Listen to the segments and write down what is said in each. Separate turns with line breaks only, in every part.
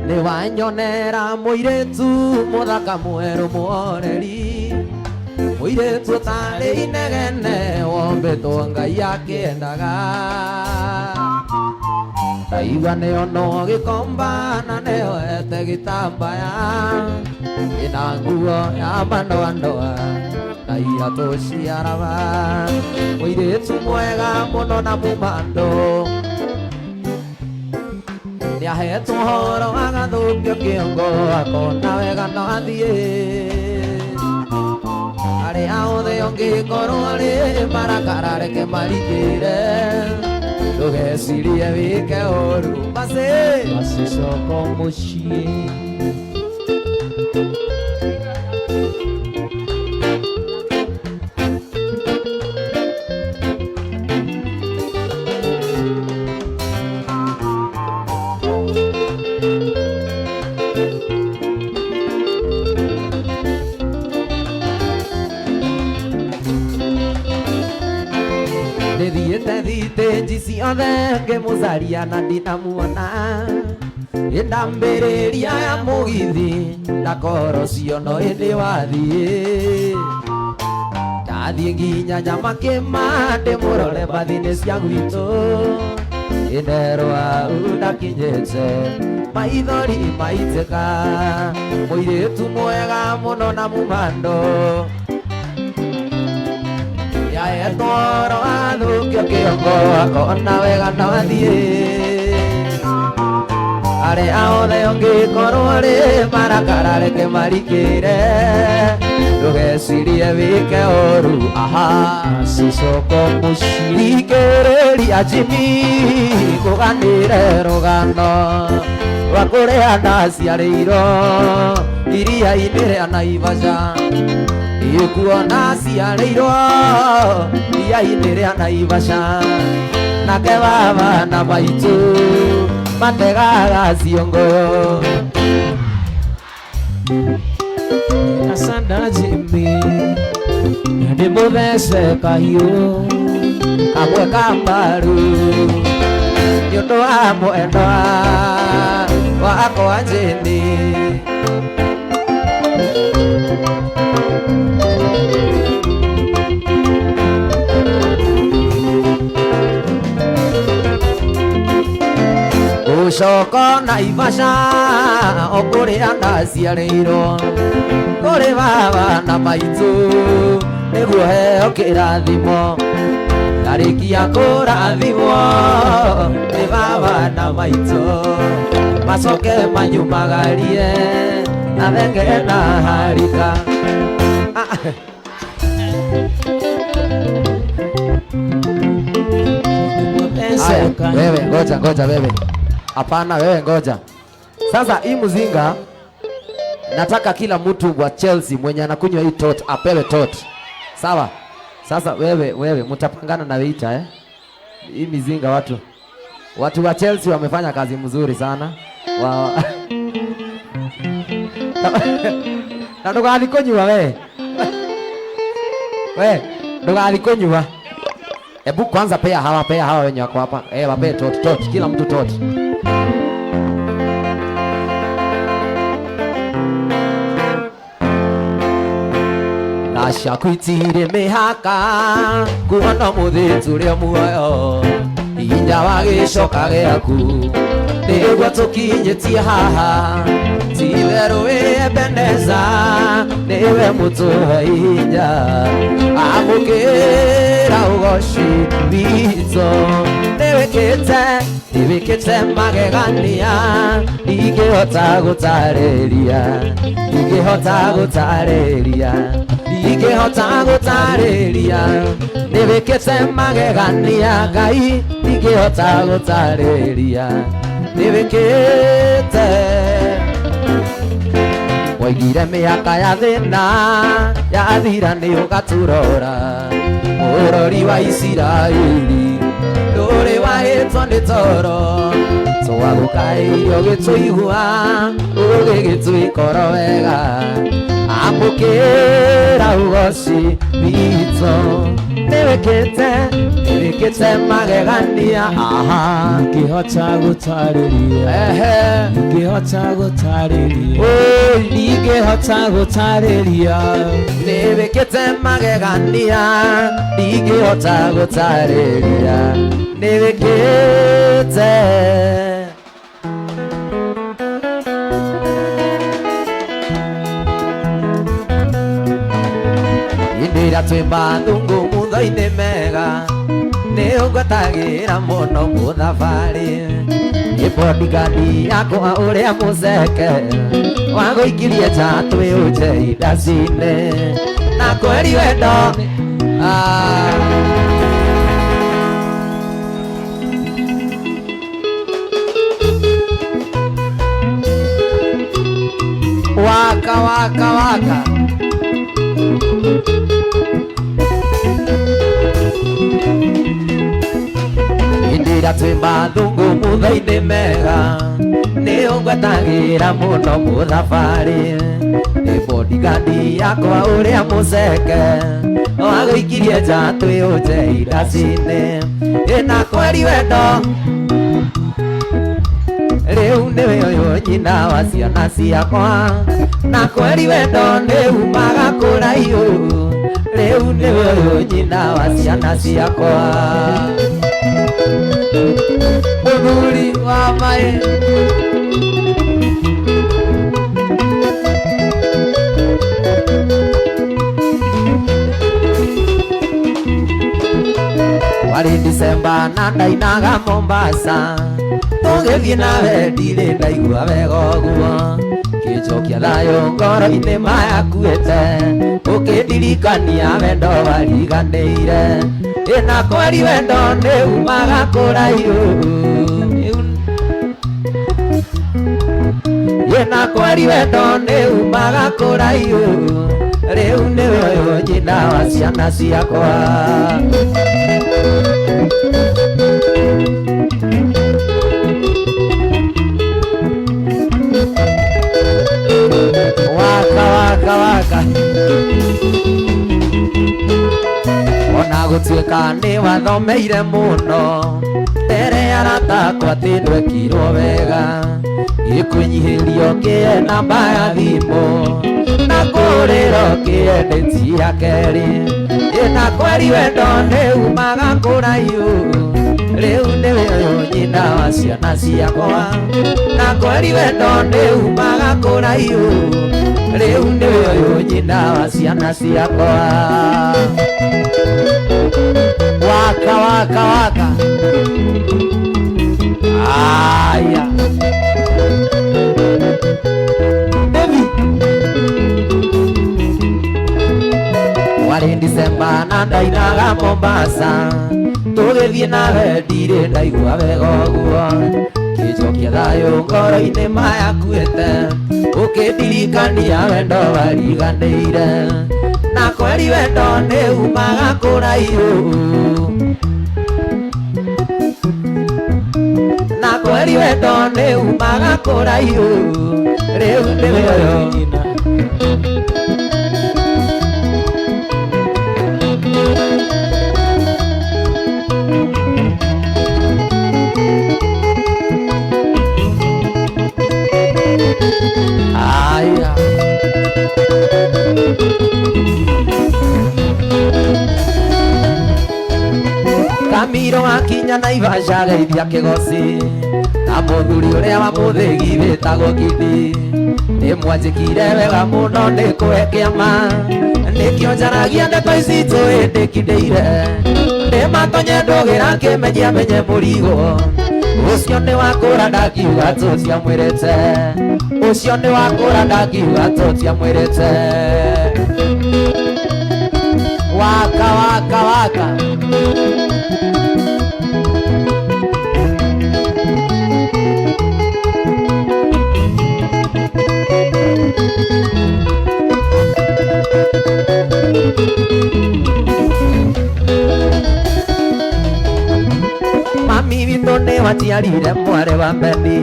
Nĩ wanyonera mũirĩtu mũthaka mwerũ mũhoreri, mũirĩtu ũtarĩ inegene wombĩtwo Ngai akĩendaga. Ndaigua nĩonwo gĩkomba na nĩoete gĩtambaya, ĩna nguo ya mandoandoa na iratũ cia raba. Mũirĩtu mwega mũno na mumando, nĩahetwo ũhoro agathũkio kĩongo, akona wega no athiĩ. Arĩa othe ũngĩkorwo rĩ marakara reke marikĩre, ndũgecirie wĩke ũru basi.
Macicoka mũciĩ.
Nĩthiĩte thitĩnji ciothe ngĩmũcaria na ndinamuona, ĩndambĩrĩria ya mũgithi ndakoro ciono ĩndĩ wathiĩ. Ndathiĩ nginya Nyamakĩma ndĩmũrore bathi-inĩ cia gwitũ, ĩnderwo hau ndakinyĩte maithori maitĩka. Mũirĩtu mwega mũno na mumando, yaetwo ũhoro athũkio kĩongo, akona wega no athiĩ. Arĩa othe ũngĩkorwo rĩ marakara reke marikĩre, ndũgecirie wĩke ũru aha.
Macicoka mũciĩ.
Thikĩrĩria Jimmy ngũganĩre rũgano rwa kũrĩa ndaciarĩirwo iria-inĩ rĩa Naivasha. Ikuona ciarĩirwo iria-inĩ rĩa Naivasha, nake baba na maitũ mategaga ciongoyo.
Asanda Jimmy na ndĩmũthece kahiũ.
Kamwe ka mbaru nĩ ũndũ wa mwendwa wakwa Jimmy. Gũcoka Naivasha o kũrĩa ndaciarĩirwo, kũrĩ baba na maitũ nĩguo heo kĩrathimo. Ndarĩkia kũrathimwo nĩ baba na maitũ, macoke manyumagarie na thenge na harika. Ah.
Ndĩmũthece
Aya,
kahiũ.
wewe ngoja ngoja wewe. Hapana wewe ngoja. Sasa hii mzinga nataka kila mtu wa Chelsea mwenye anakunywa hii tot apewe tot. Sawa? Sasa wewe mtapangana na waiter eh? Hii mizinga watu wa Chelsea wamefanya kazi mzuri sana. Wa na ndũgathiĩ kũnyua we. We, ndũgathiĩ kũnyua. Ebu kwanza pea hawa wenye wako hapa. Eh, wapee tot tot, kila mtu tot. Na ciaku itirĩ mĩhaka kuona mũthĩ tũrĩ muoyo, hinya wa gĩcoka gĩaku nĩguo tũkinyĩtie haha. Ti-itherũ wĩ Ebeneza, nĩwe mũtũhe hinya, amũkĩra ũgoci witũ. Nĩwĩkĩte magegania, ndingĩhota gũtarĩria, ndingĩhota gũtarĩria, ndingĩhota gũtarĩria. Nĩwĩkĩte magegania Ngai, ndingĩhota gũtarĩria, nĩwĩkĩte. Waigire mĩaka ya thĩna yathira nĩ ũgaturora, mũrori wa Isiraeli ndũrĩ wahĩtwo nĩ toro. Twagũkaĩire ũgĩtũigua, ũgĩgĩtũikoro wega, amũkĩra ũgoci witũ. Nĩwĩkĩte magegania aha.
Ndingĩhota gũtarĩria.
Ehe.
Ndingĩhota Ndingĩhota gũtarĩria.
Oi.
Ndingĩhota gũtarĩria.
Nĩwĩkĩte magegania ndingĩhota gũtarĩria nĩwĩkĩte. Hĩndĩ ĩrĩa twĩ mathungu mutho-inĩ mega nĩũngwatagĩra mũno mũthabarĩ nĩ bodyguard yakwa ũrĩa mũceke wagũikirie nja twĩ ũnje indaci-inĩ na kweri wendo. Ah. Waka waka waka. Hĩndĩ ĩrĩa twĩ mathungu mutho-inĩ mega nĩũngwatagĩra mũno mũthabarĩ nĩ bodyguard yakwa ũrĩa mũceke wagũikirie nja twĩ ũnje indaci-inĩ ĩna kweri wendo rĩu nĩwe ũyũ nyina wa ciana ciakwa na kweri wendo nĩumaga kũraihu rĩu nĩwe ũyũ nyina wa ciana ciakwa. Mũthuri wa maĩ. Warĩ Disemba na ndainaga Mombasa tũgĩthiĩ nawe ndirĩ ndaigua wega ũguo kĩnjokia thayũ ngoro-inĩ mayakuĩte ũkĩndirikania wendo wariganĩire ĩna kweri wendo nĩumaga kũraihu ĩna kweri wendo nĩumaga kũraihu rĩu nĩwe ũyũ nyina wa ciana ciakwa. Waka waka waka. Ona gũtuĩka nĩ wathomeire mũno mbere ya arata akwa atĩ ndwekirwo wega gĩkwĩnyihĩrio kĩe namba ya thimũ na kũrĩro kĩe ndĩti ya kerĩ ĩna kweri wendo nĩumaga kũraihu rĩu nĩwe ũyũ nyina wa ciana ciakwa na kweri wendo nĩumaga kũraihu rĩu nĩwe ũyũ nyina wa ciana ciakwa. Waka waka waka. Aya. Baby. Warĩ Disemba na ndainaga Mombasa tũgĩthiĩ nawe ndirĩ ndaigua wega ũguo kĩnjokia thayũ ngoro-inĩ mayakuĩte ũkĩndirikania wendo wariganĩire na kweri wendo nĩumaga kũraihu na kweri wendo nĩumaga kũraihu rĩu nĩwe ũyũ
Nyina.
Aya. Kamiro akinya Naivasha geithia kĩgoci na mũthuri ũrĩa wa mũthĩgi wĩtagwo Kidi nĩ mwanjĩkire wega mũno nĩ kũhe kĩama nĩkĩo njaragia ndeto ici njũĩ ndĩkindĩire nĩmatonye ndũgĩra kĩmenyia menye mũrigo ũcio nĩ wakũra ndakiuga tũtiamwĩrĩte ũcio nĩ wakũra ndakiuga tũtiamwĩrĩte. Waka waka waka. Mami witũ nĩ waciarire mwarĩ wa Beni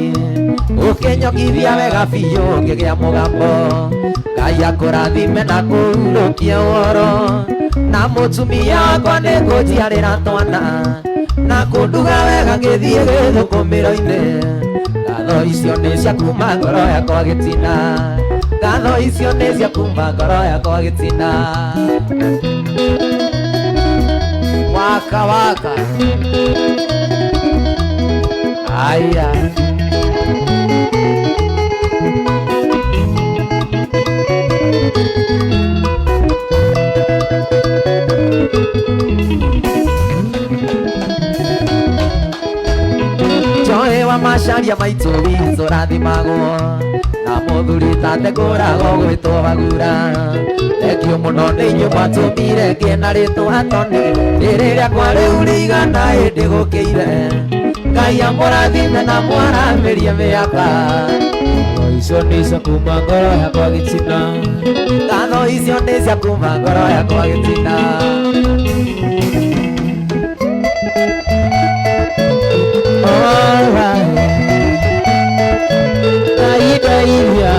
ũkĩnyongithia wega biũ ngĩgĩa mũgambo Ngai akũrathime na kũhurũkia ũhoro na mũtumia wakwa nĩ ngũnjiarĩra twana na kũnduga wega ngĩthiĩ gĩthũkũmĩro-inĩ. Ngatho icio nĩ cia kuma ngoro yakwa gĩtina. Ngatho icio nĩ cia kuma ngoro yakwa gĩtina. Waka waka. Aya. Joe wa macaria maitũ witũ rathimagwo na mũthuri tatekũragwo gwĩtwo wagura. Thengio mũno nĩ inyuĩ mwatũmire ngĩe na rĩtwa Tony, rĩrĩ rĩakwa rĩu rĩigana hĩndĩ gũkĩire. Ngai amũrathime na mwaramĩrie mĩaka.
Ngatho icio nĩ cia kuma ngoro yakwa gĩtina.
Ngatho icio nĩ cia kuma ngoro yakwa gĩtina.
Alright. Ngai ndeithia.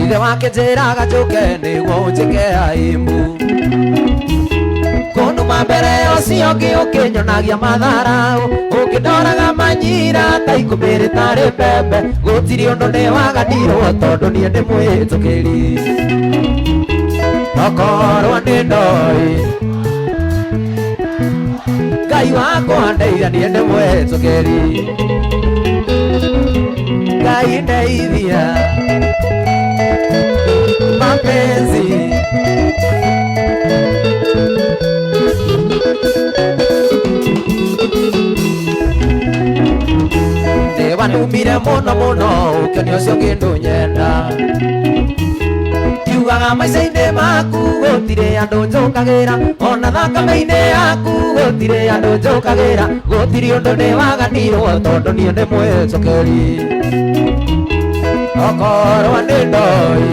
Ithe wake njĩraga njũke nĩguo ũnjĩke aibu. Kũnduma mbere ũcio ũngĩ ũkĩnyonagia matharau, ũkĩndoraga manyira ta ikũmbĩ rĩtarĩ mbembe. Gũtirĩ ũndũ nĩwaganirwo tondũ niĩ ndĩ mwĩtũkĩri. Okorwo nĩ ndoĩ Ngai wakwa ndeithia niĩ ndĩ mwĩtũkĩri. Ngai ndeithia mapenzi. Nĩwanumire mũno mũno ũkĩonio ũcio kĩndũ nyenda. Kiugaga maica-inĩ maku gũtirĩ andũ njũkagĩra, ona thakame-inĩ yaku gũtirĩ andũ njũkagĩra. Gũtirĩ ũndũ nĩwaganirwo tondũ niĩ ndĩ mwĩtũkĩri. Okorwo nĩ ndoĩ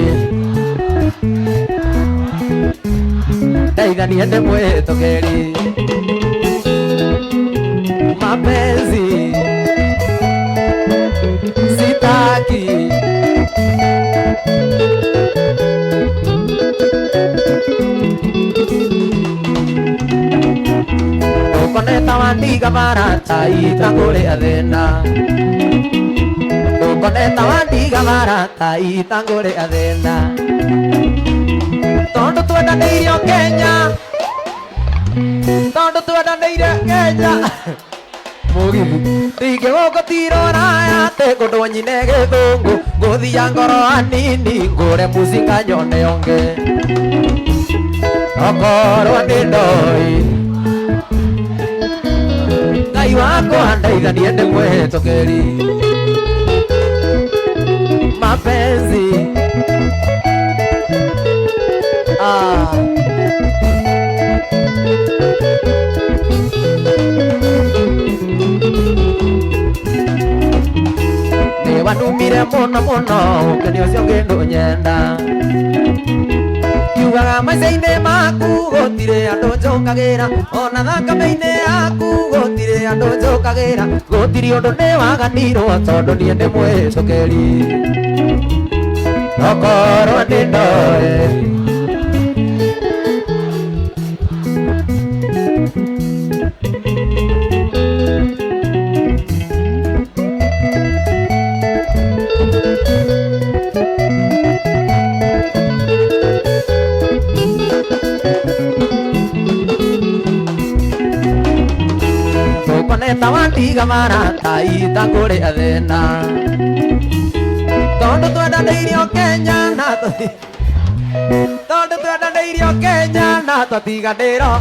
ndeithia niĩ ndĩ mwĩtũkĩri. Mapenzi sitaki. Ukoneta wandiga barata itangũrĩa thĩna. Ukoneta wandiga barata itangũrĩa thĩna. Tondũ twendanĩirio Kenya. Tondũ twendanĩire Kenya. Mũgithi ningĩ gũkũ ti rũraya atĩ ngũndũ nyine gĩthũngũ. Ngũthia ngoro hanini ngũre mũcinga nyone ũngĩ. Okorwo nĩ ndoĩ Ngai wakwa ndeithia niĩ ndĩ mwĩtũkĩri. Mapenzi ah. Nĩwanumire mũno mũno ũkĩonio ũcio kĩndũ nyenda. Kiugaga maica-inĩ maku gũtirĩ andũ njũkagĩra, ona thakame-inĩ yaku gũtirĩ andũ njũkagĩra. Gũtirĩ ũndũ nĩwaganirwo tondũ niĩ ndĩ mwĩtũkĩri. Okorwo nĩ ndoĩ Ukoneta wandiga marata itangũrĩa thĩna. Tondũ twendanĩirio Kenya na tondũ twendanĩirio Kenya na twatiganĩrwo.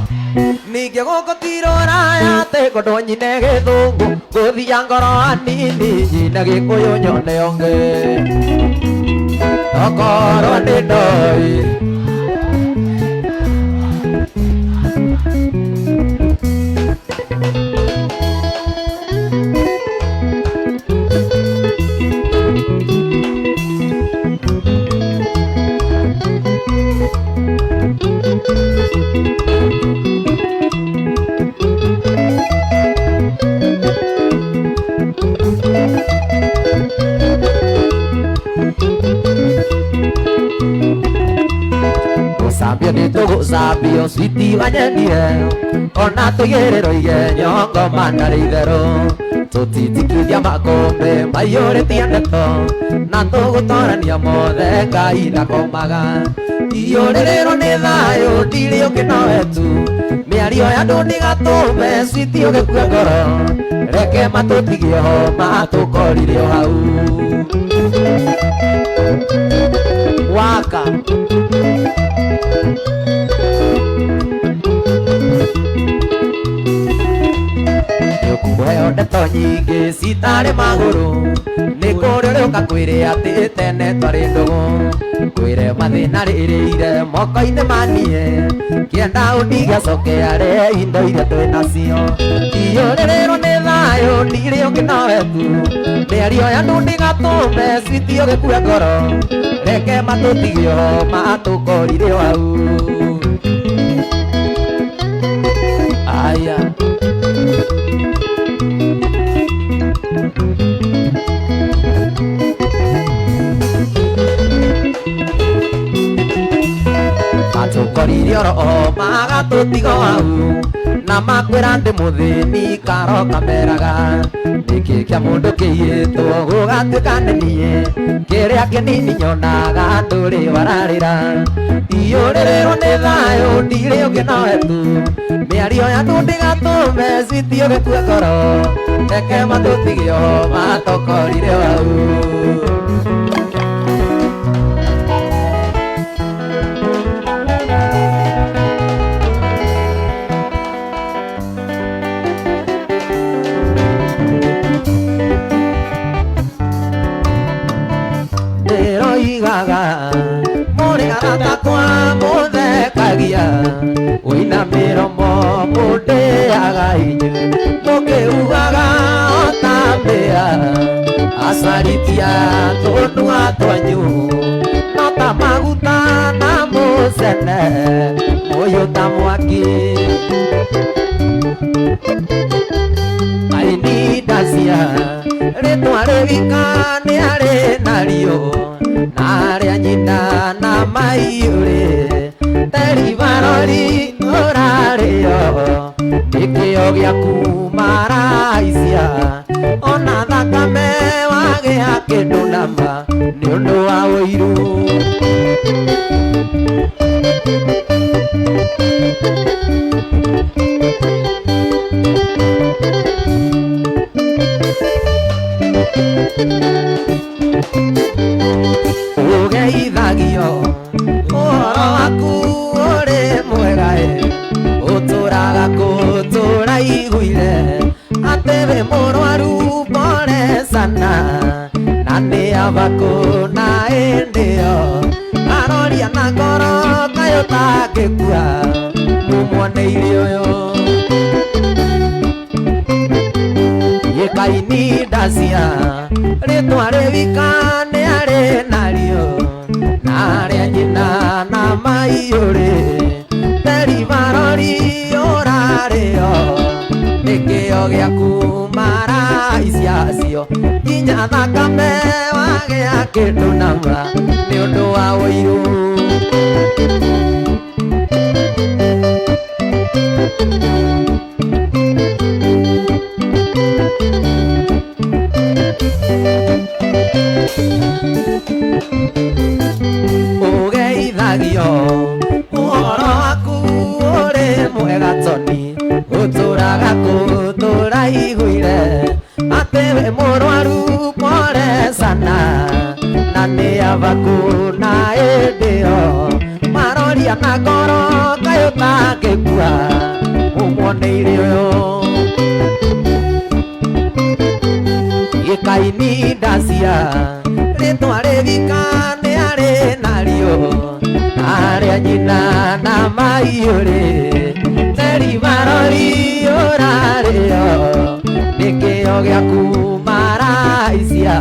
Ningĩ gũkũ ti rũraya atĩ ngũndũ nyine gĩthũngũ. Ngũthia ngoro hanini nyine gĩkũyũ nyone ũngĩ. Okorwo nĩ ndoĩ Champions switi wanyendire ona tũigĩrĩrwo igenyo ngoma ndarĩ itherũ tũtitikithia makombe maiyũrĩtie ndeto na tũgũtorania mothe Ngai ndakomaga iyũrĩrĩrwo nĩ thayũ ndirĩ ũngĩ nowe tu mĩario ya andũ ndĩgatũme switi ũgĩkue ngoro reke matũtigie ho matũkorire o hau waka nĩũkũheo ndeto nyingĩ citarĩ magũrũ nĩ kũrĩ ũrĩa ũkakwĩre atĩ tene twarĩ ndũgũ kwĩre mathĩna rĩrĩire moko-inĩ manie kĩenda ũndige acoke arĩe indo iria twĩ nacio iyũrĩrĩrwo nĩ thayũ ndirĩ ũngĩ nowe tu mĩario ya andũ ndĩgatũme switi ũgĩkue ngoro reke matũtigie ho matũkorire o hau aya matũkorire oro magatũtiga o hau na makwĩra ndĩ mũthĩni karoka meraga nĩkĩ kĩa mũndũ kĩiyĩtwo gũgatuĩka nĩ niĩ kĩrĩa kĩnini nyonaga ndũrĩ wararĩra iyũrĩrĩrwo nĩ thayũ ndirĩ ũngĩ nowe tu mĩario ya andũ ndĩgatũme switi ũgĩkue ngoro reke matũtige o matokorire o hau. Ndĩroigaga mũrĩ arata kwa mũthekagia ũina mĩromo mũndĩaga inyuĩ mũkĩugaga o ta mbĩa acaritia tũnua twanyu no ta maguta na mũcene mũyũ ta mwaki Aini ndacia rĩtwa rĩwika nĩ arĩ nario na arĩa nyina na maiyũrĩ teribarori ũrarĩo nĩkĩo gĩaku maraicia ona thakame wagĩa kĩndũ nama nĩ ũndũ wa ũiru. Ũgeithagio ũhoro waku ũrĩ mwega ĩ ũtũraga kũtũraiguire atĩ wĩ mũrwaru pole sana na nĩ abakũ na ĩndĩ ĩyo aroria na ngoro kaĩ ũtangĩkua mũmuoneire ũyũ gĩkaini ndacia rĩtwa rĩwika nĩ arĩ nario na arĩa nyina na maiyũrĩ teribarori ũrarĩo nĩkĩo gĩaku maraicia acio nginya thakame wagĩa kĩndũ nama nĩ ũndũ wa ũiru. Ũgeithagio ũhoro waku ũrĩ mwega toni ũtũraga kũtũraiguire atĩ wĩ mũrwaru pole sana na nĩ abaku na ĩndĩ ĩyo maroria na ngoro kaĩ ũtangĩkua ũmuoneire ũyũ gĩkaini ndacia rĩtwa rĩwika nĩ arĩ nario na arĩa nyina na maiyũrĩ teribarori ũrarĩo nĩkĩo gĩaku maraicia.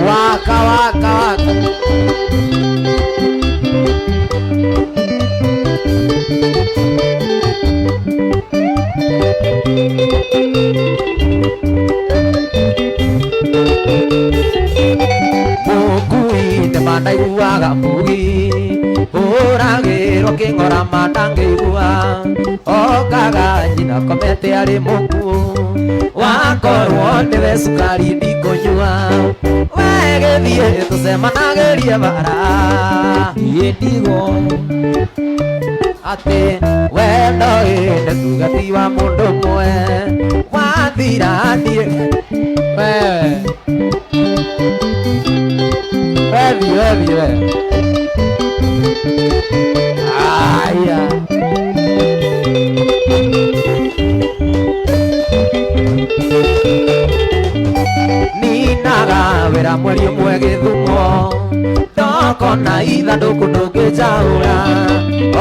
Waka waka waka. Mũkui nĩmandaiguaga mugi ũragĩrwo kĩng'ora mandangĩigua okaga nyina komete arĩ mũkuũ wakorwo nĩwe cukari ndikũnyua we gĩthiĩ tũcemanagĩrie bara
Niĩ ndigwo
atĩ wendo ĩndĩ tuge ti wa mũndũ ũmwe wathira niĩ wewe wethi wethi we aya ninaga wĩra mweri ũmwe gĩthumo ndokona ithandũkũ ndũngĩnjaũra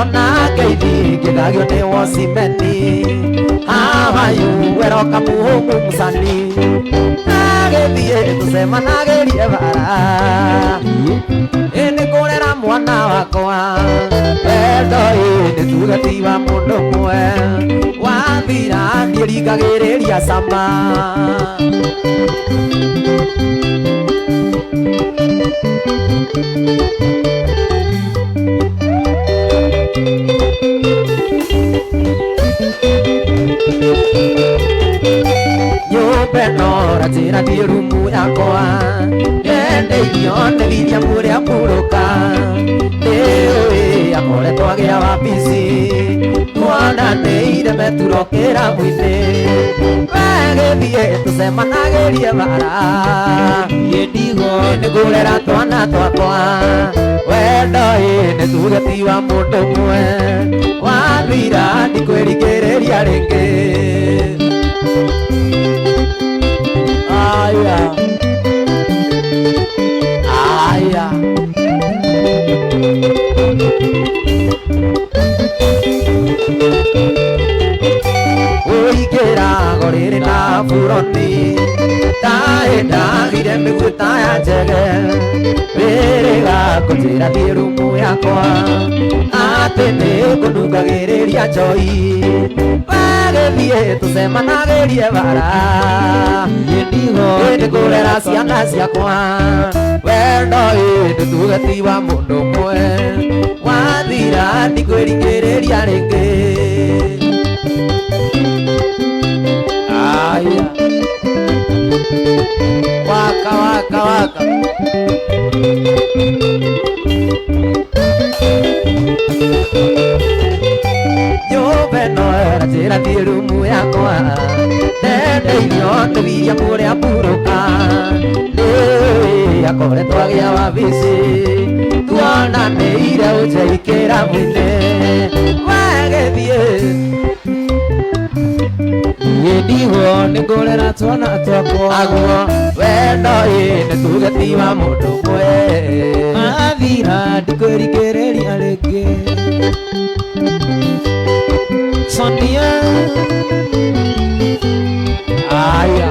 ona ngeithi ngĩthagio nĩ wocimeni hawayu weroka muhũngũ mũcani agĩthiĩ tũcemanagĩrie bara ĩnĩ kũrera mwana wakwa wendo ĩnĩ tuge ti wa mũndũ ũmwe wathira niĩ ringagĩrĩria cama nyũmba ĩno ranjĩra thiĩ rumu yakwa nyendeirio nĩ William ũrĩa mũrũka nĩũĩ akoretwo agĩa wabici twananĩire meturo kĩrabu-inĩ we gĩthiĩ tũcemanagĩrie bara
Niĩ ndigwo
nĩ ngũrera twana twakwa wendo ĩ nĩ tuge ti wa mũndũ ũmwe wathira ndikwĩringĩrĩria rĩngĩ aya aya ũingĩrago rĩrĩ na buroni ndaĩ ndagire mĩguĩ ta ya njege wĩrĩga kũnjĩra thiĩ rumu yakwa atĩ nĩ ngũnungagĩrĩria njoi wagĩthiĩ tũcemanagĩrie bara
Niĩ ndigwo
ĩndĩ ngũrera ciana ciakwa wendo ĩndĩ tuge ti wa mũndũ ũmwe wathira ndikwĩringĩrĩria rĩngĩ aya waka waka waka nyũmba ĩno ĩranjĩra thiĩ rumu yakwa ndendeirio nĩ William ũrĩa mũrũka nĩũĩ akoretwo agĩa wabici tuonanĩire ũnjei kĩrabu-inĩ wagĩthiĩ
Niĩ ndigwo nĩ ngũrera twana twakwa
aguo wendo ĩ nĩ tuge ti wa mũndũ ũmwe
Mathira ndikwĩringĩrĩria rĩngĩ Sonia
aya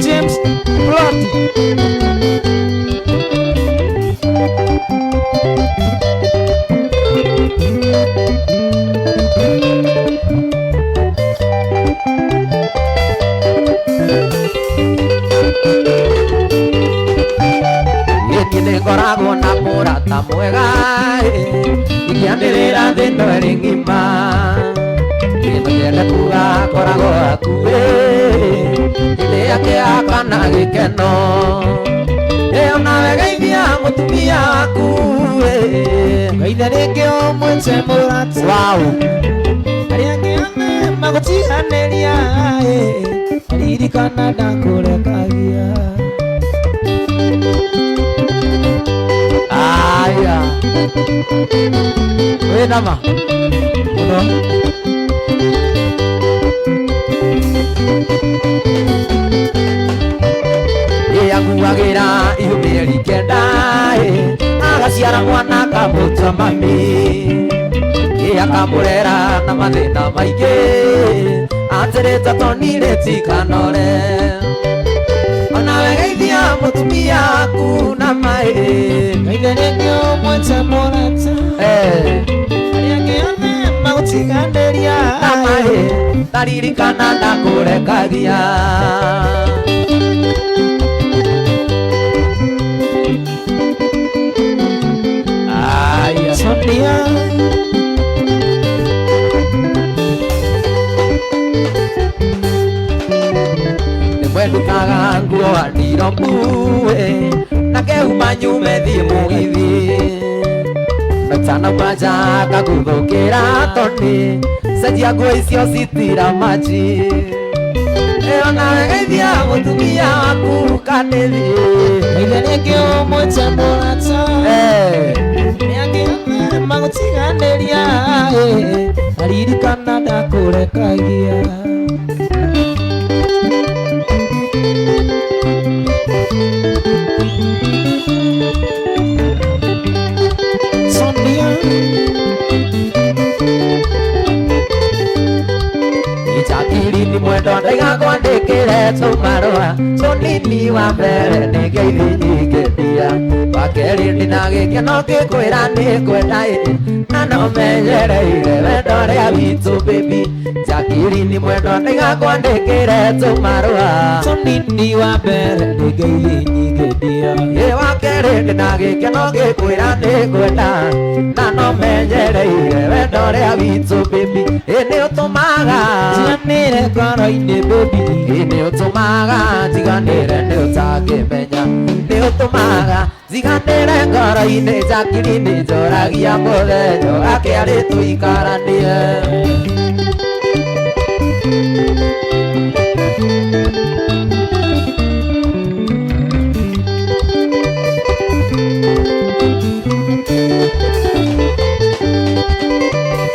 James Plotty
Niĩ nĩngoragwo na mũrata mwega ingĩanĩrĩra thĩ ĩno ĩrĩ ng'ima kĩndũ kĩende kuga akoragwo hakuhĩ hĩndĩ ya kĩeha kana gĩkeno ĩ onawe geithia mũtumia waku
Ngaitha rĩngĩ ũmwĩte mũrata
Wow.
Arĩa angĩ othe magũtiganĩria ririkana ndakũrekagia
Aya wĩna ma
mũno
Ĩakuagĩra ihu mĩeri kenda agaciara mwana akamũtua mami akamũrera na mathĩna maingĩ atĩrĩte tonire tikanore onawe geithia mũtumia waku na maĩ
Ngaitha rĩngĩ ũmwĩte mũrata arĩa angĩ othe magũtiganĩria Gũtiganĩria.
Na maĩ ndaririkana ndakũrekagia. Aya.
Sonia.
Nĩmwendutaga nguo andirombuĩ na keuma nyume thiĩ mũgithi mechana kwanja kaguthũkĩra toni cenjia nguo icio citira maji ĩyo nawe geithia mũtumia waku kanĩthiĩ.
Ithe nĩngĩ ũmwĩte mũrata.
Eh.
Nĩangĩthema gũtiganĩria. Naririkana ndakũrekagia. Sonia.
Ijakiri ni mwendo ndaiga kwandĩkĩre tũmarũa tũnini wa mbere nĩ ngeithi nyingĩ ndia wa kerĩ ndĩna gĩkeno ngĩkwĩra nĩ ngwenda ĩ na no menyereire wendo ũrĩa witũ baby Jakiri ni mwendo ndaiga kwandĩkĩre tũmarũa.
Tũnini wa mbere nĩ ngeithi nyingĩ ndia.
Ĩ wa kerĩ ndĩna gĩkeno ngĩkwĩra nĩ ngwenda na no menyereire wendo ũrĩa witũ baby ĩ nĩ ũtũmaga
Njiganĩre ngoro-inĩ baby.
Ĩ nĩ ũtũmaga njiganĩre nĩ ũtangĩmenya nĩ ũtũmaga njiganĩre ngoro-inĩ Jakiri nĩ njoragia mũthenya ũgakĩarĩ tũikaranie.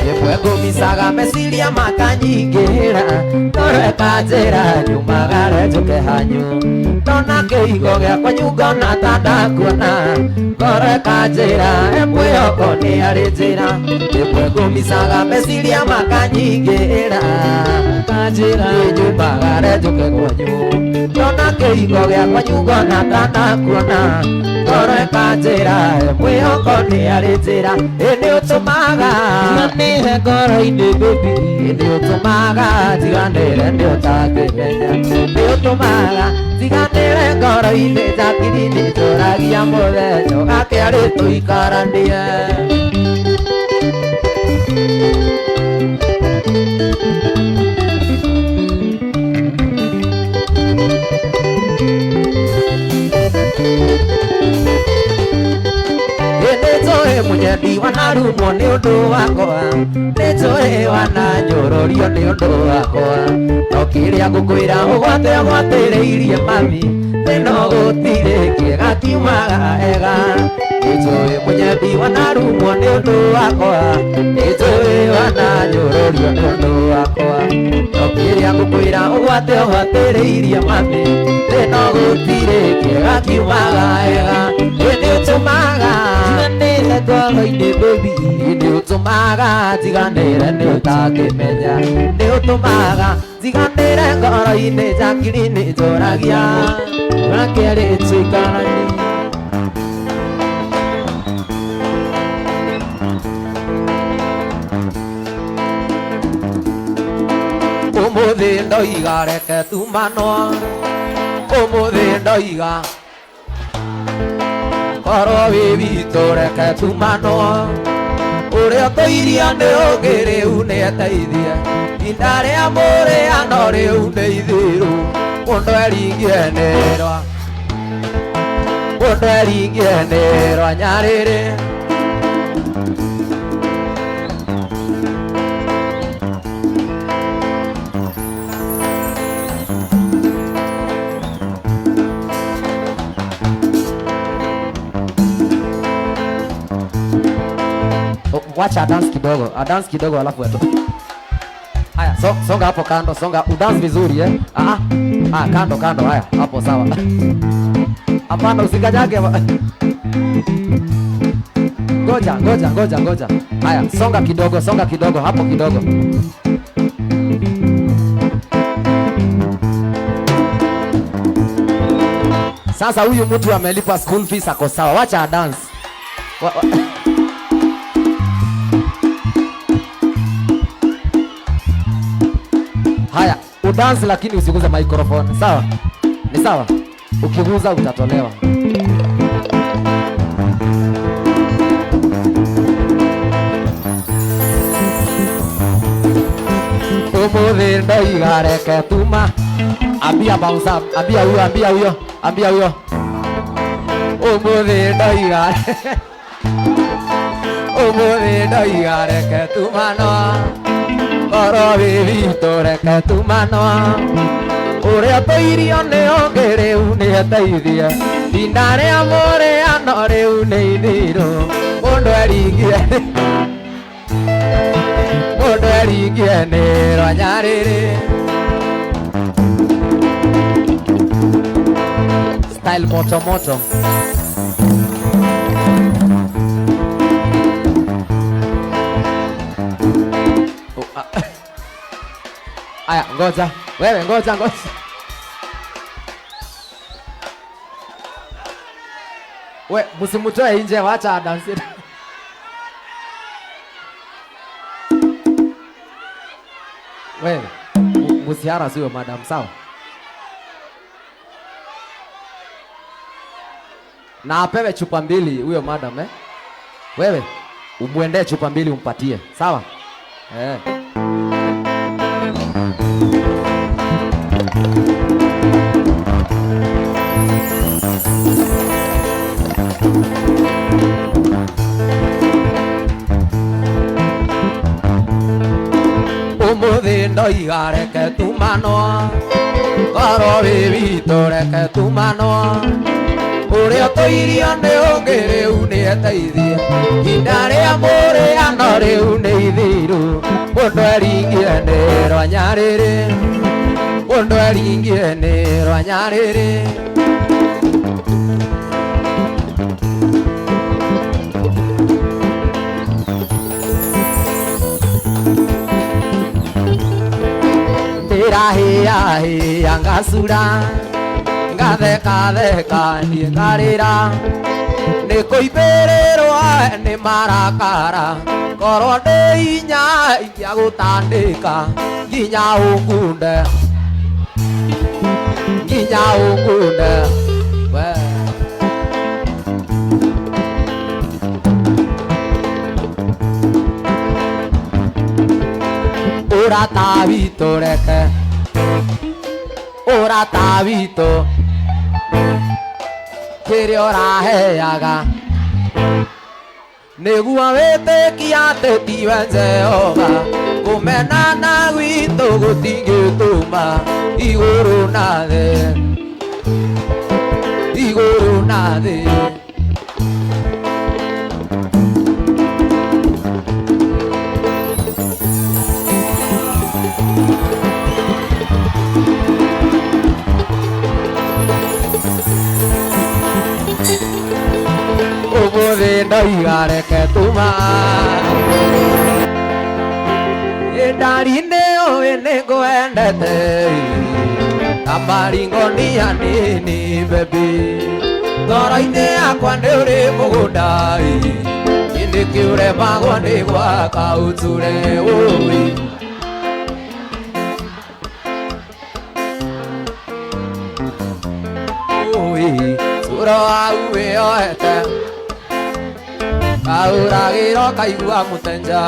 Ĩmwe ngũmicaga meciria makanyingĩra ngoro ĩkanjĩra nyumagare njũke hanyu ndona kĩhingo gĩakwa ngona ta ndakuona ngoro ĩkanjĩra ĩmwĩhoko nĩ arĩ njĩra ĩmwe ngũmicaga meciria makanyingĩra
Kanjĩra.
Nyumagare njũke kwanyu ndona kĩhingo gĩakwa ngona ta ndakuona ngoro ĩkanjĩra ĩmwĩhoko nĩ arĩ njĩra ĩ nĩ ũtũmaga
Njiganĩre ngoro-inĩ baby.
Nĩ ũtũmaga njiganĩre nĩ ũtangĩmenya nĩ ũtũmaga njiganĩre ngoro-inĩ Jakiri nĩ njũragia mũthenya ũgakĩarĩ tũikaranie. Nĩ njũĩ mũnyendi wanarumwo nĩ ũndũ wakwa nĩ njũĩ wananyũrũrio nĩ ũndũ wakwa no kĩrĩa ngũkwĩra ũgwate ũgwatĩrĩirie mami thĩna gũtirĩ kĩega kiumaga ega nĩ njũĩ mũnyendi wanarumwo nĩ ũndũ wakwa nĩ njũĩ wananyũrũrio nĩ ũndũ wakwa no kĩrĩa ngũkwĩra ũgwate ũgwatĩrĩirie mami thĩna gũtirĩ kĩega kiumaga ega nĩ ũtũmaga
Njiganĩre ngoro-inĩ baby.
Nĩ ũtũmaga njiganĩre nĩ ũtangĩmenya nĩ ũtũmaga njiganĩre ngoro-inĩ Jakiri nĩ njũragia
Ũgakĩarĩ tũikaranie.
Ũmũthĩ ndoiga reke tumanwo ũmũthĩ ndoiga korwo wĩ witũ reke tumanwo ũrĩa ũtũiria nĩ ũngĩ rĩu nĩeteithie inda rĩa mũrĩa no rĩu nĩ ithiru mũndũ eringie nĩrwa mũndũ eringie nĩrwa nyarĩrĩ. Wacha dance kidogo, a dance kidogo alafu atoke. Haya, songa hapo kando, songa, udance vizuri eh. Ah ah, kando kando, haya, hapo sawa. Hapana, usikanyage. Ngoja, ngoja, ngoja, ngoja. Haya, songa kidogo, hapo kidogo. Sasa huyu mtu amelipa school fees ako sawa. Wacha dance. Haya, udance lakini usiguze microphone, sawa? Ni sawa? Ukiguza utatolewa. Umuthi ndoiga reke tuma. Ambia bouncer, ambia huyo, ambia huyo, ambia huyo. Umuthi ndoiga. Umuthi ndoiga reke tuma no. Oro wĩ reke tuma no. Ũrĩa tũirio nĩ ũngĩ rĩu nĩ ateithie. Tinda rĩa mũrĩano rĩu nĩ ithirũ. Mũndũ eringie. Mũndũ eringie nĩ rwanyarĩrĩ. Style moto moto. Oh, ah. Aya, ngoja. Wewe ngoja ngoja. We, msimutoe nje, wacha adansi. Wewe, msihara siwe madam, sawa? Na apewe chupa mbili huyo madam, eh? Wewe, umwendee chupa mbili umpatie, sawa? Eh. Umuthi ndoiga reke tuma no. Ngoro wĩ witũ reke tuma no. Ũrĩa tũirio nĩ ũngĩ rĩu nĩ eteithie. Ihinda rĩa mũrĩano rĩu nĩ ithiru. Mũndũ eringie nĩ rwanyarĩrĩ. Mũndũ eringie nĩ rwanyarĩrĩ. Ndĩrahĩa hĩa ngacura. Ngatheka theka niĩ ngarĩra. Nĩ kũimbĩrĩrwo nĩ marakara. Korwo ndĩ hinya ingĩagũtandĩka nginya ũngunde. Nginya ũngunde. We. Ũrata witũ reke. Ũrata witũ. Kĩrĩa ũraheaga. Nĩguo wĩtĩkie atĩ tiwe Jehova. Kũmenana gwitũ gũtingĩtũma igũrũ na thĩ. Igũrũ na thĩ. Umuthi ndoiga reke tuma. Ndari nĩ ũĩ nĩngwendete. Kamaringo nĩ hanini baby. Ngoro-inĩ yakwa nĩ ũrĩ mũgũnda. Nĩkĩ ũremagwo nĩ gwaka ũture ũĩ. Ũĩ, cũro wau wĩyohete. Kaũragĩro kaigua mũtenja.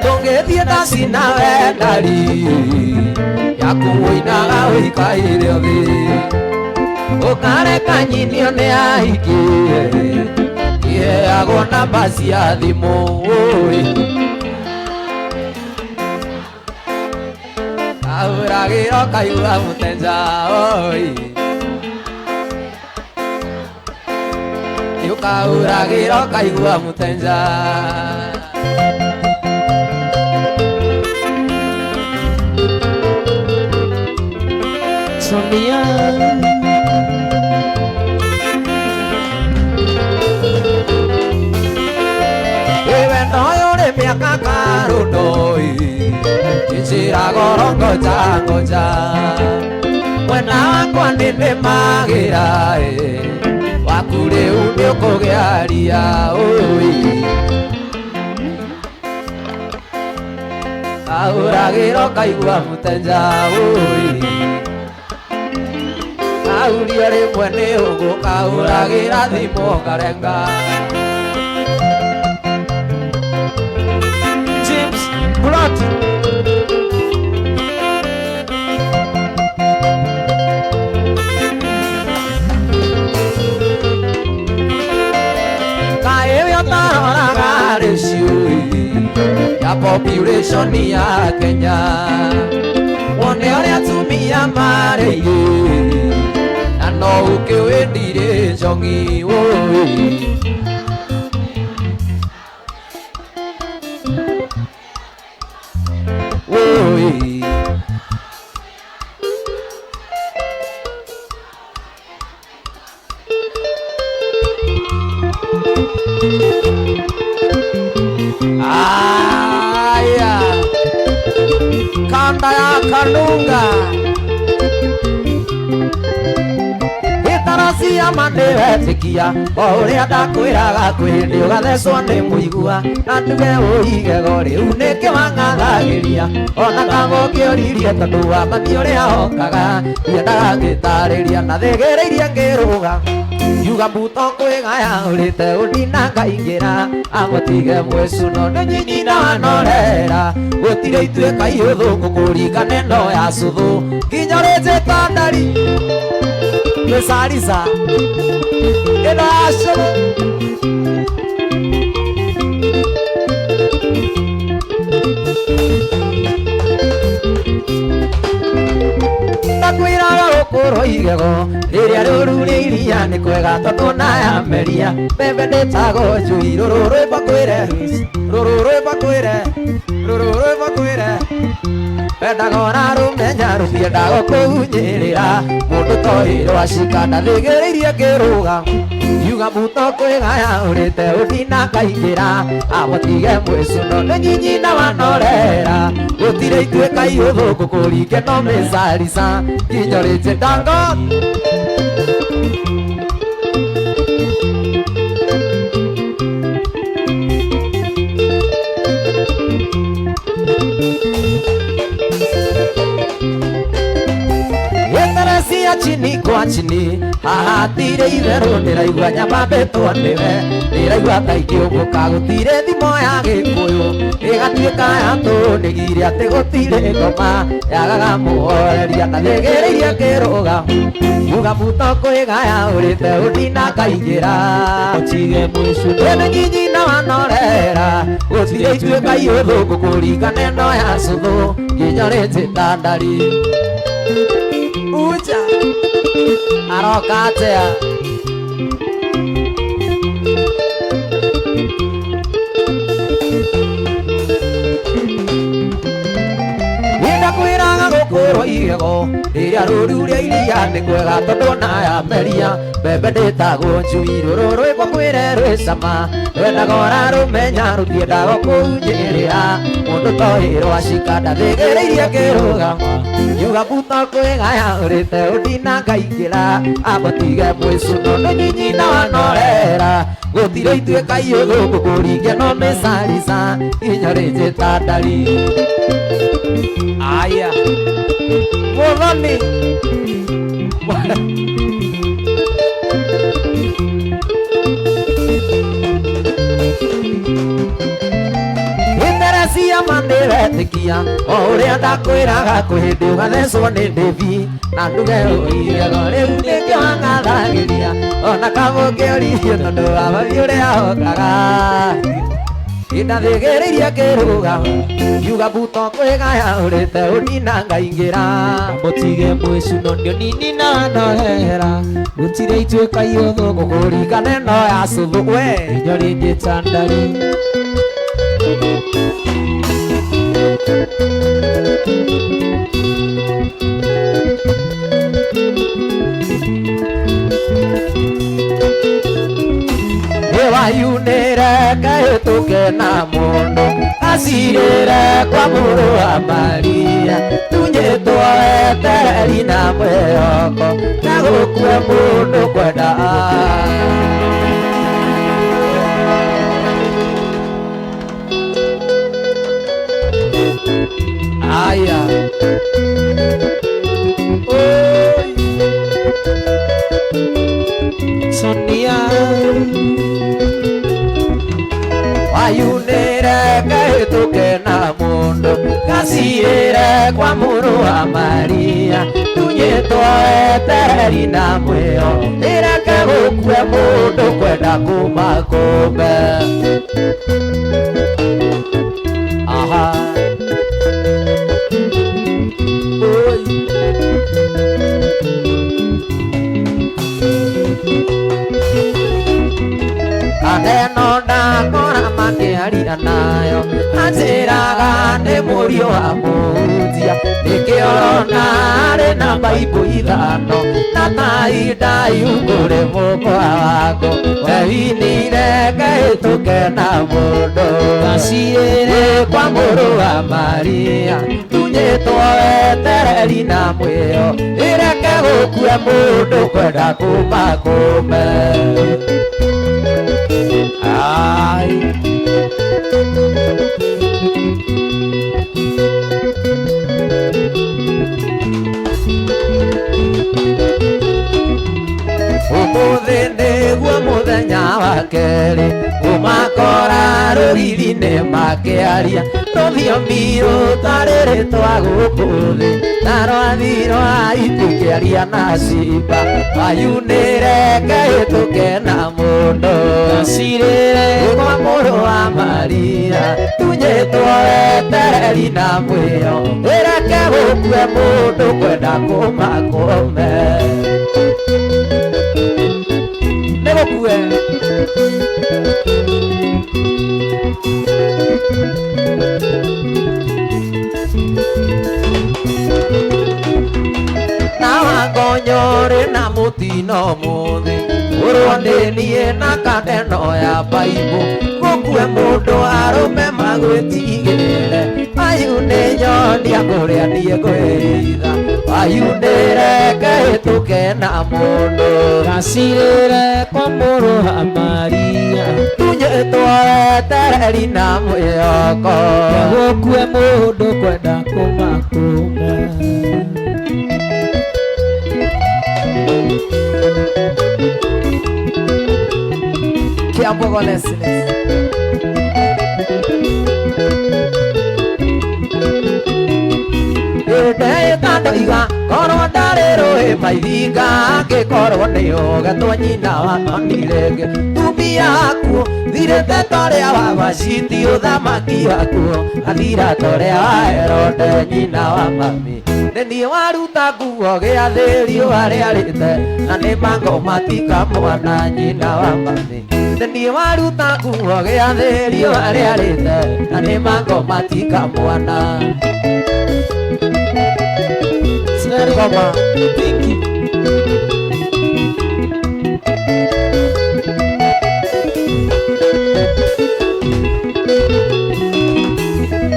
Ndũngĩthiĩ taci nawe ndari yaku ũinaga ũikaire thĩ. Ũkareka nyinio nĩ ahiki. Iheagwo namba cia thimũ ũĩ. Kaũragĩro kaigua mũtenja ũĩ. Nĩũkaũragĩro kaigua mũtenja.
Sonia.
Wendo ũyũ ũrĩ mĩaka karũndoi njĩra goro ngoja ngoja mwena wakwa nĩndĩmagĩra waku rĩu nĩũkũgĩa oi kahũragĩra ũkaigua mũtenja oi kahuria rĩmwe nĩ ũgũkahũragĩra thimũ ũkarenga.
James Blood.
Kaĩ we ũtaroraga rĩciũ ya population ya Kenya wone ũrĩa atumia marĩ aingĩ na no ũkĩwĩndire njongi oi. Oi. Aya, kanda ya Kanunga ĩtaracia ma nĩwetĩkia o ũrĩa ndakwĩraga kwĩ hĩndĩ ũgathecwo nĩ mũigua na nduge ũigego rĩu nĩkĩ wang'athagĩria ona kama ũngĩoririe tondũ wa mami ũrĩa okaga ndiendaga ngĩtarĩria na thĩgĩrĩirie ngĩrũga yuga mbuto kwĩgaya ũrĩte ũndina ngaingĩra amũtige mwĩcuno nĩ nyinyi na wanorera gũtirĩ ituĩka iũthũngũ kũringana ĩno ya cũthũ nginya ũrĩnjĩta ndari mĩcarisa ĩno ya cũrũ. Ndakwĩraga gũkũrwo igego rĩrĩa rĩũru rĩ iria nĩ kwega tondũ nayameria mbembe ndĩtagwo njui rũrũ rwĩmbo kwĩre rũrũ rwĩmbo kwĩre rũrũ rwĩmbo kwĩre wendaga ũrarũmenya rũtiendaga kũhunyĩrĩra mũndũ toĩrwo acika ndathĩgĩrĩirie ngĩrũga yuga mbuto kwĩgaya ũrĩte ũndina ngaingĩra amũtige mwĩcuno nĩ nyinyi na wanorera gũtirĩ ituĩka iũthũngũ kũringe no mĩcarica nginya ũrĩnjĩ ndango. Cia chini kwa chini haha hatirĩ itherũ ndĩraigua nyamambĩtwo nĩwe ndĩraigua ta ingĩũmbũka gũtirĩ thimo ya gĩkũyũ ĩgatuĩka ya tũnĩgire atĩ gũtirĩ ngoma yagaga mũhoreria na thĩgĩrĩirie ngĩrũga yuga mbuto kwĩgaya ũrĩte ũndina ngaingĩra
Mũtige mwĩcuno
ĩnĩ nyinyi na wanorera gũtirĩ ituĩka iũthũngũ kũringana ĩno ya cũthũ nginya ũrĩnjĩta ndari uja aroka atĩa. Ndakwĩraga gũkũrwo igego rĩrĩa rũru rĩa iria nĩ kwega tondũ nayameria mbembe ndĩtagwo njui rũrũ rwĩmbo kwĩre rwĩ cama rwendaga ũrarũmenya rũtiendaga kũhunyĩrĩra mũndũ toĩrwo acika ndathĩgĩrĩirie ngĩrũga yuga mbuto kwĩgaya ũrĩte ũndina ngaingĩra amũtige mwĩcuno nĩ nyinyi na wanorera gũtirĩ ituĩka iũthũngũ kũringe no mĩcarica nginya ũrĩnjĩta ndari. Aya mũthoni cia ma nĩwetĩkia o ũrĩa ndakwĩraga kwĩ hĩndĩ ũgathecwo nĩ ndĩvi na nduge ũigego rĩu nĩkĩo wang'athagĩria ona kama ũngĩoririe tondũ wa mami ũrĩa okaga ndathĩgĩrĩirie ngĩrũga yuga mbuto kwĩgaya ũrĩte ũndina ngaingĩra
Mũtige mwĩcuno nĩ nini na wanorera gũtirĩ ituĩka iũthũngũ
kũringana ĩno ya cũthũ we
nginya ũrĩnjĩta ndari.
Nĩwayunĩre kahĩtũke na mũndũ Gacirĩre kwa mũrũ wa Maria tunyĩtwo etereri na mwĩhoko na gũkue mũndũ kwenda. Aya. Oi.
Sonia.
Wayunĩre kahĩtũke na mũndũ gacirĩre kwa mũrũ wa Maria tunyĩtwo etereri na mwĩho ĩreke gũkue mũndũ kwenda kuma kũmbe. Aha. Oi. Kaneno ndakora makĩaria nayo anjĩraga nĩ mũriũ wa mũhunjia nĩkĩo ũrona arĩ na baibũ ithano na tainda yungũrĩ mũkwa wako wewinire kahĩtũke na mũndũ
Gacirĩre
kwa mũrũ wa Maria tunyĩtwo etereri na mwĩho ĩreke gũkue mũndũ kwenda kuma kũme. Ai. Ũmũthĩ nĩguo mũthenya wa kerĩ kũmakora rũriri-inĩ makĩaria rũthiomi rũtarĩ rĩtwa gũkũ thĩ na rwathi rwa itu kĩaria na ciimba wayunĩre kahĩtũke na mũndũ
Gacirĩre
kwa mũrũ wa Maria tunyĩtwo etereri na mwĩho ĩreke gũkue mũndũ kwenda kuma kũme. Nĩgũkue. Na wangonyore na mũtino mũthĩ ũrwo nĩ niĩ na kandeno ya baibũ gũkue mũndũ arũme magwĩtigĩre ayu nĩ nyonia kũrĩa niĩ ngwĩitha wayunĩre kahĩtũke na mũndũ
Gacirĩre kwa mũrũ wa Maria
tunyĩtwo etereri na mwĩhoko
gũkue mũndũ kwenda kuma kũme.
Kiambogo Leslie. Ndoiga korwo ndarĩ rũĩ maithinga angĩkorwo nĩ ũgetwo nyina wa mami rĩngĩ tumia akuo thirĩte torĩa wa Vashiti ũthamaki wakuo athira torĩa wa Herode nyina wa mami nĩ niĩ waruta nguo gĩathĩ riũa rĩarĩte na nĩ mangoma tika mwana nyina wa mami nĩ niĩ waruta nguo gĩathĩ riũa rĩarĩte na nĩ mangoma tika mwana. Ngoma.
Pinky.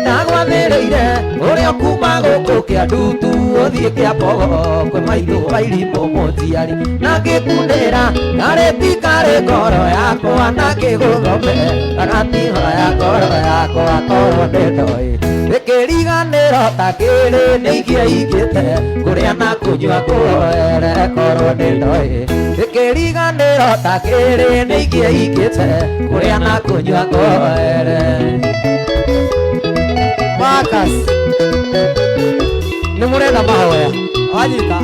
Ndagwathĩrĩire ũrĩa kuma gũkũ kĩandutu ũthiĩ Kĩambogo kwĩ maitũ wa irimũ mũnjiari na ngĩkunĩra karĩti karĩ ngoro yakwa na ngĩgũthome gatiba ya ngoro yakwa korwo nĩ ndoĩ ĩkĩriganĩro ta kĩrĩ nĩ ingĩaingĩte kũrĩa na kũnyua kũhoere korwo nĩ ndoĩ ĩkĩriganĩro ta kĩrĩ nĩ ingĩaingĩte kũrĩa na kũnyua kũhoere. Marcus nĩ mũrenda mahoya wanyita.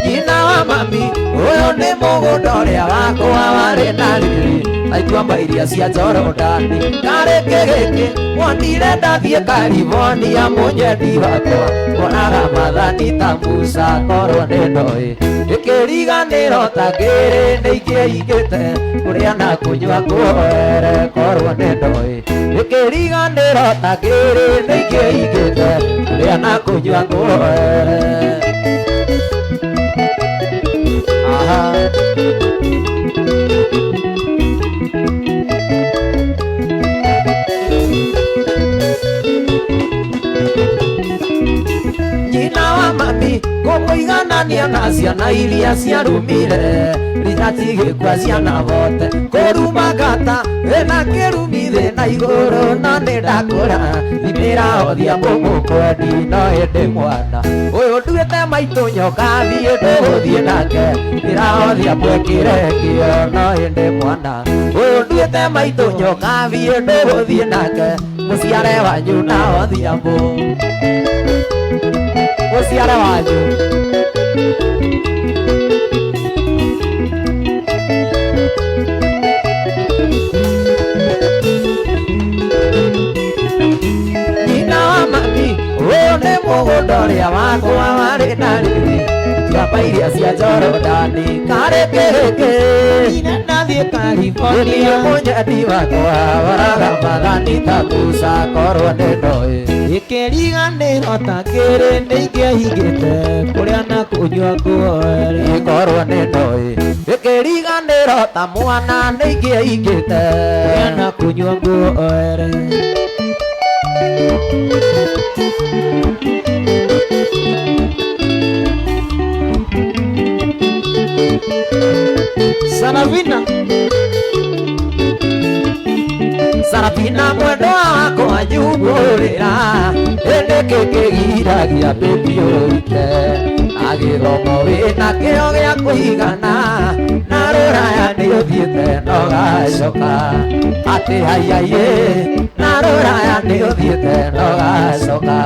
Nyina wa mami ũyũ nĩ mũgũnda ũrĩa wakwa warĩ na riri na ituamba iria cia Jorodani karĩ kĩgĩkĩ wonire ndathiĩ California mũnyendi wakwa wonaga mathani ta Musa korwo nĩ ndoĩ ĩkĩriganĩro ta kĩrĩ nĩ ingĩaingĩte kũrĩa na kũnyua kũhoere korwo nĩ ndoĩ ĩkĩriganĩro ta kĩrĩ nĩ ingĩaingĩte kũrĩa na kũnyua kũhoere. Aha. Nyina wa mami kũmũiganania na ciana iria ciarumire rigatigĩkua ciana bote kũruma ngata wĩna kĩrumi thĩ na igũrũ na nĩ ndakũra thimĩra Odhiambo mũkwendi no ĩndĩ mwana ũyũ nduĩte maitũ nyoka thiĩ ndũgũthiĩ nake thimĩra Odhiambo ĩkĩre kĩo no ĩndĩ mwana ũyũ nduĩte maitũ nyoka thiĩ ndũgũthiĩ nake mũciare wanyu na Odhiambo mũciare wanyu. Nyina wa mami ũyũ nĩ mũgũnda ũrĩa wakwa warĩ na riri ituamba iria cia Jorodani karĩ kĩrĩkĩ
Nyina ndathiĩ
niĩ
California
mũnyendi wakwa waraga mathani ta Musa korwo nĩ ndoĩ
Ĩkĩriganĩrwo ta kĩrĩ nĩingĩahingĩte kũrĩa na kũnyua nguoere
ĩkorwo nĩ ndoĩ ĩkĩriganĩrwo ta mwana nĩingĩaingĩte
kũrĩa na kũnyua nguoere. Saravina
Sarafina mwendwa wakwa nyumbũrĩra ĩndĩ kĩkĩgiragia baby ũite na gĩthomo wĩna kĩo gĩa kũigana na rũraya nĩ ũthiĩte no gacoka atĩ haiaiĩ na rũraya nĩ ũthiĩte no gacoka.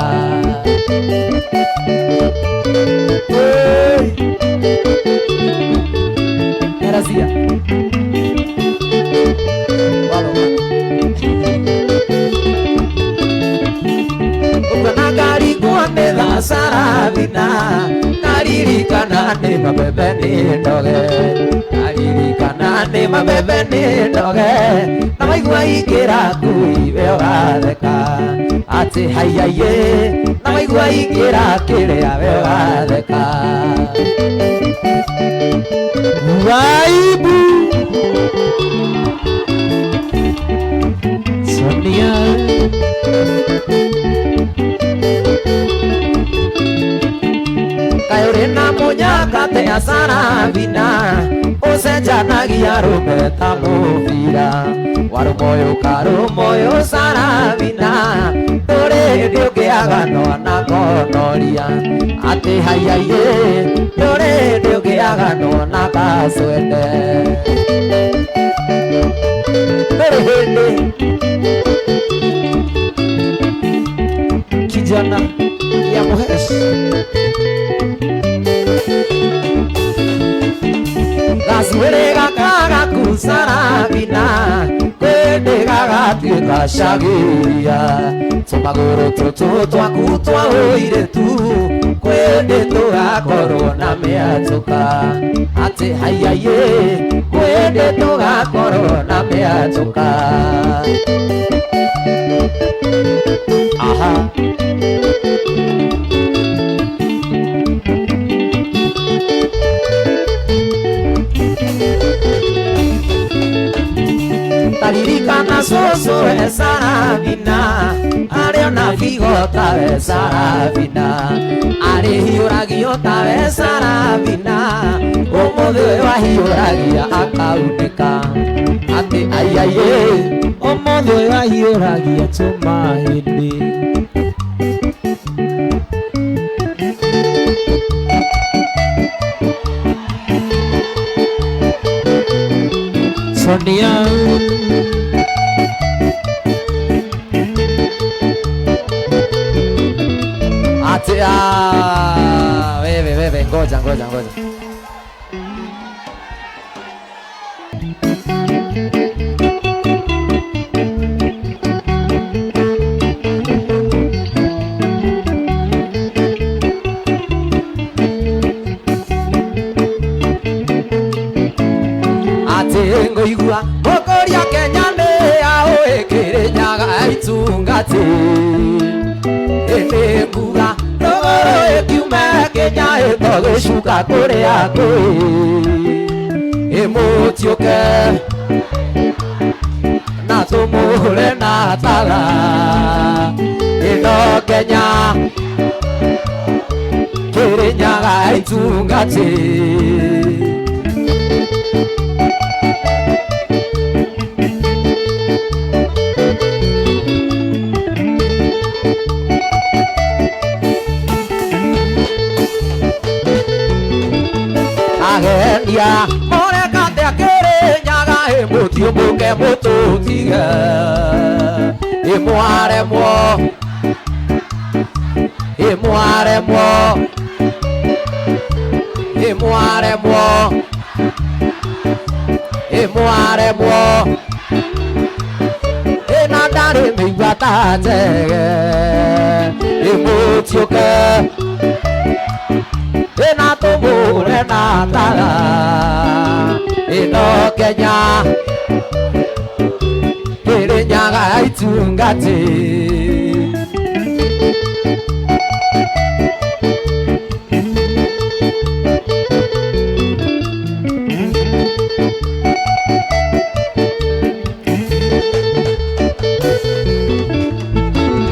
Gracias. Ukanangarigwa nĩ tha Sarafina naririkana nĩ mabebe nĩ ndoge naririkana nĩ mabebe nĩ ndoge na waigua ingĩra ngui we ũgatheka atĩ haiaiĩ na waigua ingĩra kĩrĩa we ũgatheka.
Waibu Sonia
Kaĩ ũrĩ na mũnyaka tea Sarafina ũcenjanagia rũme ta mũbira warũma ũyũ karũma ũyũ Sarafina ndũrĩ hĩndĩ ũngĩaganwo na ngonoria atĩ haiaiĩ ndũrĩ hĩndĩ ũngĩaganwo na kacwende ndũrĩ hĩndĩ.
Kijana ya Muhesh
Gacuĩrĩ gaka gaku Sarafina kwĩndĩ gagatuĩka cagiria tũmagũrũ tũtũ twaku twa ũirĩtu kwĩndĩ tũgakorwo na mĩatũka atĩ haiaiĩ kwĩndĩ tũgakorwo na mĩatũka. Aha. Taririkana cũcũ we Sarafina arĩ ona figo tawe Sarafina arĩ hiũragio tawe Sarafina ũmũthĩ ũyũ ahiũragia akaunĩka atĩ aiaiĩ
ũmũthĩ ũyũ ahiũragia tũma hĩndĩ. Sonia
Ati wewe wewe ngoja ngoja ngoja. Ati ngoigua mũkũria Kenya nĩ aũĩ Kĩrĩnyaga itungati ĩndĩ nguga rũgũrũ ĩkiume Kenya ĩtogĩcuka kũrĩa kwĩ Ĩmũtiũke na tũmũhũre na tara ĩno Kenya Kĩrĩnyaga itungati. Agendia mũrekate Kĩrĩnyaga ĩmũtiũmbũke mũtũtige ĩmwaremwo ĩmwaremwo ĩmwaremwo ĩmwaremwo ĩna ndarĩ mĩigua ta njege ĩmũtiũke ĩna tũmũre na tara ĩno Kenya Kĩrĩnyaga itungati.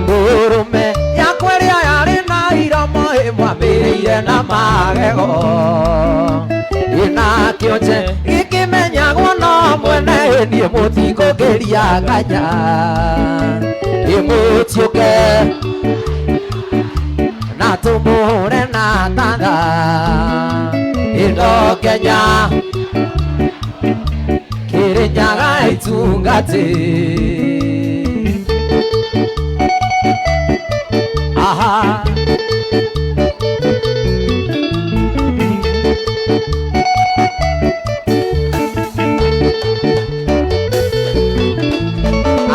Ndũrũme yakwa ĩrĩa yarĩ na iromo ĩmwambĩrĩire na magego ĩna kĩonje gĩkĩmenyagwo no mwene niĩ mũtikũngĩria kanya ĩmũtiũke na tũmũhũre na tara ĩno Kenya Kĩrĩnyaga itungati. Aha.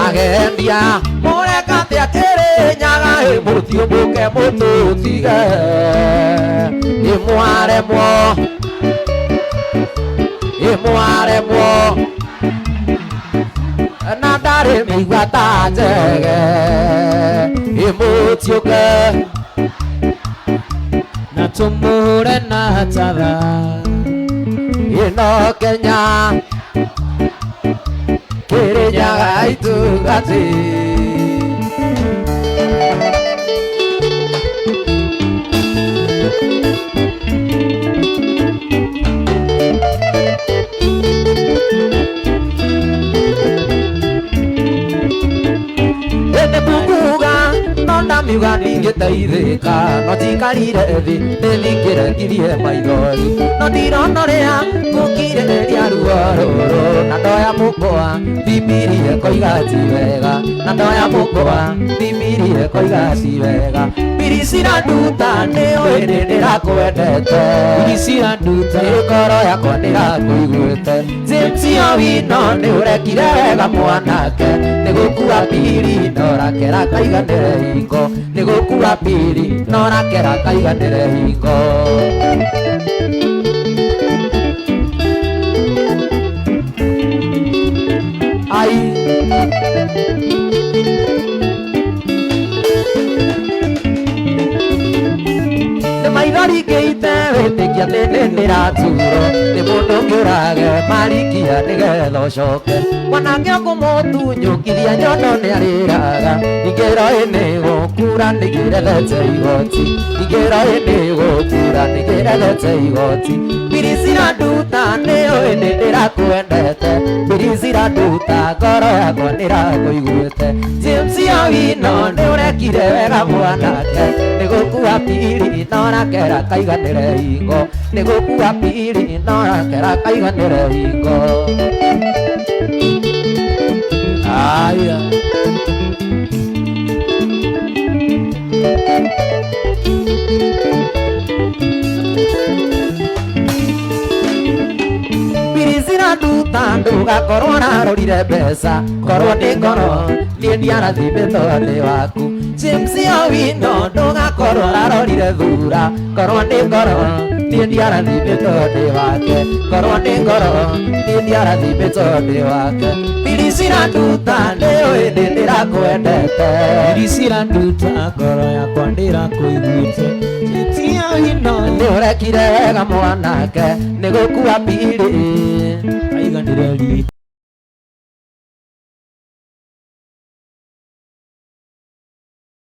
Agendia mũrekate Kĩrĩnyaga ĩmũtiũmbũke mũtũtige ĩmwaremwo ĩmwaremwo na ndarĩ mĩigua ta njege ĩmũtiũke
na tũmũhũre na tara
ĩno Kenya Kĩrĩnyaga itungati. Ĩndĩ bunguga no ndamiuga ningĩteithĩka no njikarire thĩ nĩthingĩre ngirie maithori no ndirona ũrĩa ngũkirĩrĩria ruo rũrũ na ndoya mũkwa thimirie koiga ti wega na ndoya mũkwa thimirie koiga ti wega Biricira nduta nĩũĩ nĩ ndĩrakwendete
Biricira nduta
ngoro yakwa nĩrakũiguĩte James Owino nĩũrekire wega mwanake nĩgũkua piri norakera kaiganĩre hingo nĩgũkua piri norakera kaiganĩre hingo. Ai nĩ maithori ngĩite wĩtĩkia atĩ nĩ ndĩraturwo nĩ mũndũ ngĩũrage marikia nĩgetha ũcoke mwanake ũkũmũtunyũkithia nyondo nĩarĩraga ingĩro ĩnĩ gũkura nĩngĩrethete igoti ingĩro ĩnĩ gũkura nĩngĩrethete igoti Biricira nduta nĩũĩ nĩ ndĩrakwendete Biricira nduta ngoro yakwa nĩrakũiguĩte James Owino nĩũrekire wega mwanake nĩgũkua piri norakera kaiganĩre hingo nĩgũkua piri norakera kaiganĩre hingo. Aya. Biricira nduta ndũgakorwo narorire mbeca korwo nĩ ngoro niĩ ndiarathimĩtwo nĩ waku James Owino ndũgakorwo arorire thura korwo nĩ ngoro niĩ ndiarathimĩtwo nĩ wake korwo nĩ ngoro niĩ ndiarathimĩtwo nĩ wake. Ciranduta nĩũĩ nĩ ndĩrakwendete.
Iri ciranduta ngoro yakwa ndĩrakũiguĩte Njĩtia wino.
Nĩ ũrekire wega mwanake nĩ gũkua pili.
Aiganire ri.